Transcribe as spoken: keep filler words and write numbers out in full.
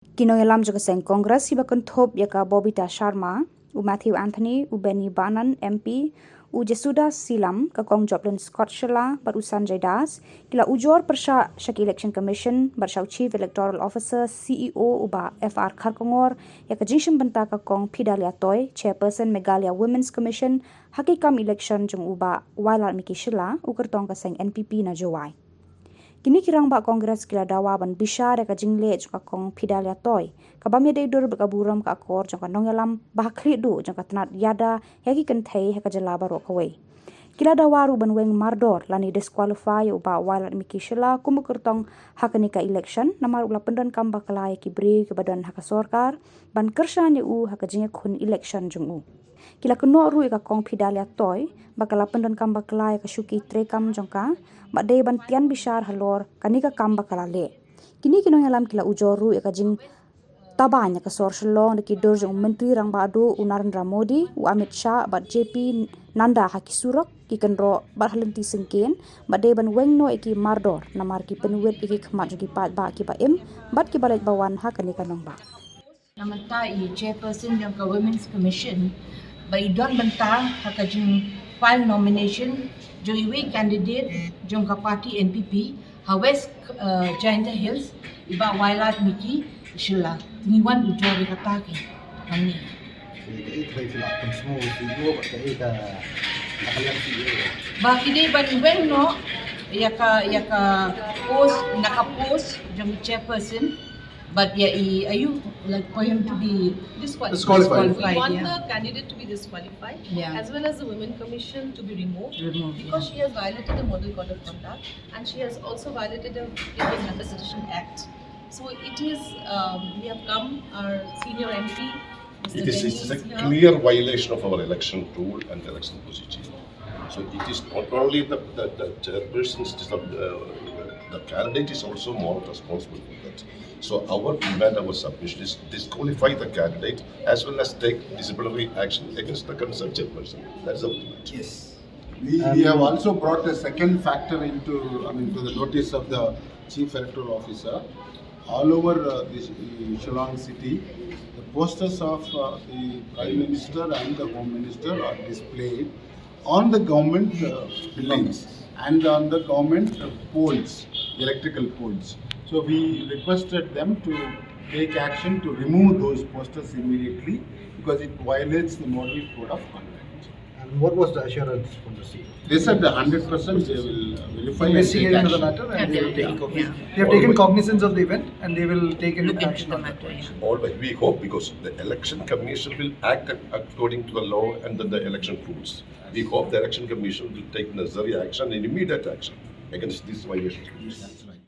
Ki nongïalam jong ka seng Congress kiba kynthup ïa ka Bobita Sharma, u Matthew Anthony, u Benny Banan, M P, u Jesudas Silam, ka Kong Joplin Scott Shylla, bad u Sanjay Das, ki la ujor pyrshah sha ki Election Commission bad sha u Chief Electoral Officer, C E O, u Bah F R Kharkongor, ïa ka jingshim bynta ka Kong Phedalia Toy, Chairperson Meghalaya Women's Commission, ha ki kam election jong u Bah Wailadmiki Shylla, u kyrtong ka seng N P P na Jowai. Kine ki rangbah Congress ki la dawa ban bishar ïa ka jingleh jong ka Kong Phedalia Toy, kaba ym ïadei dur bad ka burom ka akor jong ka nongïalam ba ha khlieh duh jong ka tnat ïada ïa ki kynthei ha ka jylla baroh kawei. Ki la dawa ruh ban weng mardor lane disqualify ïa u Bah Wailadmiki Shylla kum u kyrtong ha kane ka election, namar u la pyndonkam bakla ïa ki briew kiba don ha ka sorkar ban kyrshan ïa u ha ka jingïakhun election jong u. Ki la kynnoh ruh ïa ka Kong Phedalia Toy ba ka la pyndonkam bakla ïa ka shuki treikam jong ka, bad dei ban tian bishar halor kane ka kam ba ka la leh. Kine ki nongïalam ki la ujor ruh ïa ka jingtaban ïa ka sor Shillong da ki dur jong u Myntri Rangbah Duh u Narendra Modi, u Amit Shah bad J P Nadda ha ki surok, ki kynroh bad ha lynti syngkien, bad dei ban weng noh ïa ki mardor namar ki pynwit ïa ki khmat jong ki paidbah kiba im bad kiba leit ba wan ha kane ka nongbah. Na mynta i Chairperson jong ka Women's Commission ba i don bynta ha ka jing file nomination jong iwei i candidate jong ka party N P P ha West, uh, Jaintia Hills, i Bah Wailadmiki Shylla. Ngi wan ujor ïa kata ki hangne. Ba ki dei ban weng noh ïa ka, ïa ka post, na ka post jong Chairperson. But yeah, he, are you like for him to be disqualified? Disqualified. We want the candidate to be disqualified, yeah, as well as the Women Commission to be removed, removed, because yeah, she has violated the Model Code of Conduct and she has also violated the Indian Representation Act. So it is, um, we have come, our senior M P, Mister It is, it is a Dennis, yeah, clear violation of our election rule and election procedure. So it is not only the, the, the chairperson's, it is the, uh, the candidate is also more responsible for that. So our demand, our submission is disqualify the candidate as well as take disciplinary action against the concerned chairperson. That's our demand. Yes. We, we have also brought a second factor into, I mean, to the notice of the Chief Electoral Officer. All over, uh, this, uh, Shillong city, the posters of, uh, the Prime Minister and the Home Minister are displayed on the government, uh, buildings and on the government, uh, poles, electrical poles. So we requested them to take action to remove those posters immediately because it violates the Model Code of Conduct. And what was the assurance from the C E O? They said the hundred percent they will verify and take action. Investigate into the matter and they will take, yeah, cognizance. They have taken cognizance of the event and they will take an action on that. Always, we hope, because the Election Commission will act ac-, according to the law and then the election rules. We hope the Election Commission will take necessary action and immediate action against these violations. That's right.